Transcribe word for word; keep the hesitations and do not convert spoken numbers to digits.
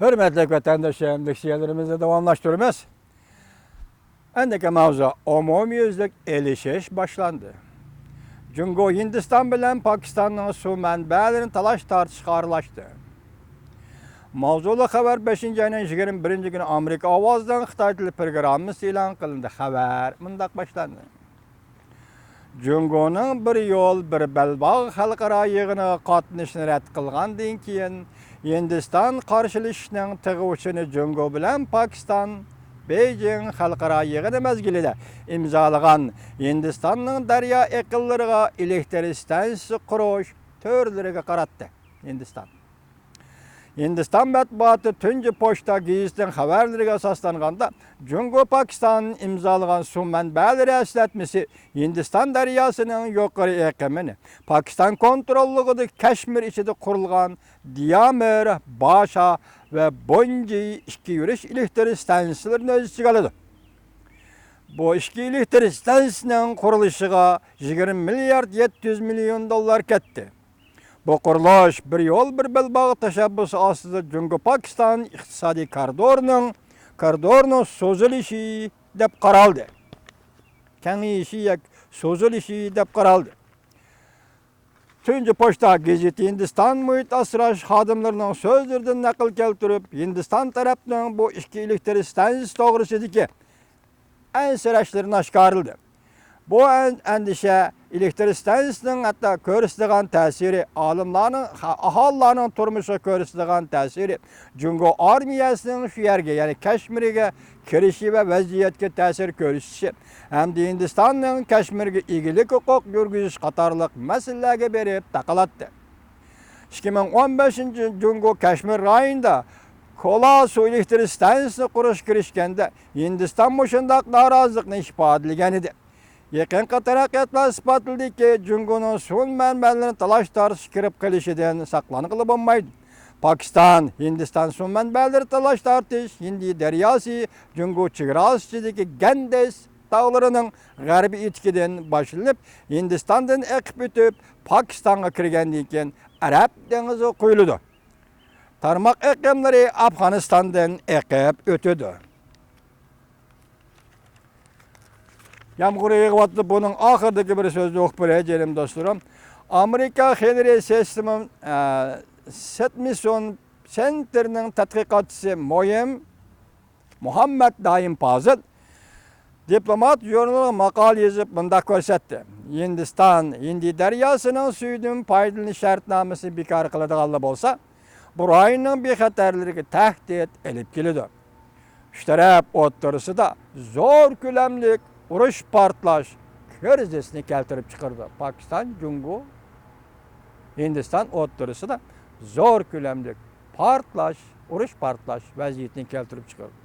ھۆرمەتلىك ۋەتەنداشلىرىم، لېكسىيەلىرىمىزنى داۋاملاشتۇرىمىز. ئەندىكى ماۋزۇ ئومۇميۈزلۈك ئېلىشىش باشلاندى. جۇڭگو ھىندىستان بىلەن پاكىستاننىڭ سۇ مەنبەلىرىنى تالاش-تارتىشقا ئارىلاشتى. ماۋزۇلۇق خەۋەر بەشىنچى ئاينىڭ يىگىرمە بىرىنچى كۈنى ئامېرىكا ئاۋازىنىڭ خىتاي تىلى پروگراممىسىدا ئېلان قىلىندى. خەۋەر مۇنداق باشلاندى. جۇڭگونىڭ بىر يول، بىر بەلباغ خەلقئارا يىغىنىغا قاتنىشىشنى رەت قىلغاندىن كېيىن، ھىندىستان قارشىلىشىشنىڭ تىغ ئۇچىنى جۇڭگو بىلەن پاكىستان بېيجىڭ خەلقئارا يىغىنى مەزگىلىدە ئىمزالىغان ھىندىستاننىڭ دەريا ئېقىنلىرىغا ئېلېكتر ئىستانسىسى قۇرۇش تۈرلىرىگە قاراتتى. ھىندىستان. ھىندىستان مەتبۇئاتى تۇنجى پوچتا گېزىتىنىڭ خەۋەرلىرىگە ئاساسلانغاندا، جۇڭگو پاكىستان ئىمزالىغان سۇ مەنبەلىرى ئەسلەتمىسى ھىندىستان دەرياسىنىڭ يۇقىرى ئېقىمىنى، پاكىستان كونتروللۇقىدىكى كەشمىر ئىچىدە قۇرۇلغان دىيامىر، باشا ۋە بونجى ئىككى يۈرۈش ئېلېكتر ئىستانسىلىرىنى ئۆز ئىچىگە ئالىدۇ. بۇ ئىككى ئېلېكتر ئىستانسىسىنىڭ قۇرۇلۇشىغا يىگىرمە مىليارد يەتتە يۈز مىليون دوللار كەتتى. بۇ قۇرۇلۇش بىر يول، بىر بەلباغ تەشەببۇسى ئاستىدا جۇڭگو پاكىستان ئىقتىسادىي كارىدورىنىڭ، كارىدورىنىڭ سوزۇلۇشى دەپ قارالدى. كېڭىيىشى ياكى سوزۇلۇشى دەپ قارالدى. تۇنجى پوچتا گېزىتى ھىندىستان مۇھىت ئاسراش خادىملىرىنىڭ سۆزلىرىدىن نەقىل كەلتۈرۈپ، ھىندىستان تەرەپنىڭ بۇ ئىككى ئېلېكتر ئىستانسىسى توغرىسىدىكى ئەنسىرەشلىرىنى ئاشكارىلىدى. بۇ ئەن-، ئەندىشە ئېلېكتر ئىستانسىسىنىڭ ھەتتا كۆرسىتىدىغان تەسىرى، ئالىملارنىڭ، ئاھالىلەرنىڭ تۇرمۇشىغا كۆرسىتىدىغان تەسىرى، جۇڭگو ئارمىيەسىنىڭ شۇ يەرگە، يەنى كەشمىرگە كىرىشى ۋە ۋەزىيەتكە تەسىر كۆرسىتىشى ھەمدە ھىندىستاننىڭ كەشمىرگە ئىگىلىك ھوقۇق يۈرگۈزۈش قاتارلىق مەسىلىلەرگە بېرىپ تاقىلاتتى. ئىككى مىڭ ئون بەشىنچى يىل جۇڭگو كەشمىر رايونىدا كولا سۇ ئېلېكتر ئىستانسىسىنى قۇرۇشقا كىرىشكەندە، ھىندىستان مۇشۇنداق نارازىلىقنى ئىپادىلىگەن ئىدى. يېقىنقى تەرەققىياتلار ئىسپاتلىدىكى، جۇڭگونىڭ سۇ مەنبەلىرىنى تالاش-تارتىشقا كىرىپ قېلىشىدىن ساقلانغىلى بولمايدۇ. پاكىستان، ھىندىستان سۇ مەنبەلىرى تالاش-تارتىش، ھىندى دەرياسى، جۇڭگو چېگراسى ئىچىدىكى گەندەس تاغلىرىنىڭ غەربىي ئېتىكىدىن باشلىنىپ، ھىندىستاندىن ئېقىپ ئۆتۈپ، پاكىستانغا كىرگەندىن كېيىن، ئەرەب دېڭىزىغا قۇيۇلىدۇ. تارماق ئېقىملىرى ئافغانىستاندىن ئېقىپ ئۆتىدۇ. يامغۇر يېغىۋاتىدۇ. بۇنىڭ ئاخىرىدىكى بىر سۆزنى ئوقۇپ بېرەي، جېنىم دوستلىرىم. ئامېرىكا خېنرى سېسمىسون، ئە، سېتمىسون سېنتىرنىڭ تەتقىقاتچىسى مۇھىم مۇھەممەد دائىم پازىل دىپلومات ژۇرنىلىغا ماقالە يېزىپ مۇنداق كۆرسەتتى: ھىندىستان ھىندى دەرياسىنىڭ سۈيىدىن پايدىلىنىش شەرتنامىسىنى بىكار قىلىدىغانلا بولسا، بۇ رايوننىڭ بىخەتەرلىكىگە تەھدىت ئېلىپ كېلىدۇ. ئۈچ تەرەپ ئوتتۇرىسىدا زور كۆلەملىك ئۇرۇش پارتلاش كىرىزىسىنى كەلتۈرۈپ چىقىرىدۇ. پاكىستان، جۇڭگو، ھىندىستان ئوتتۇرىسىدا زور كۆلەملىك پارتلاش، ئۇرۇش پارتلاش ۋەزىيىتىنى كەلتۈرۈپ چىقىرىدۇ.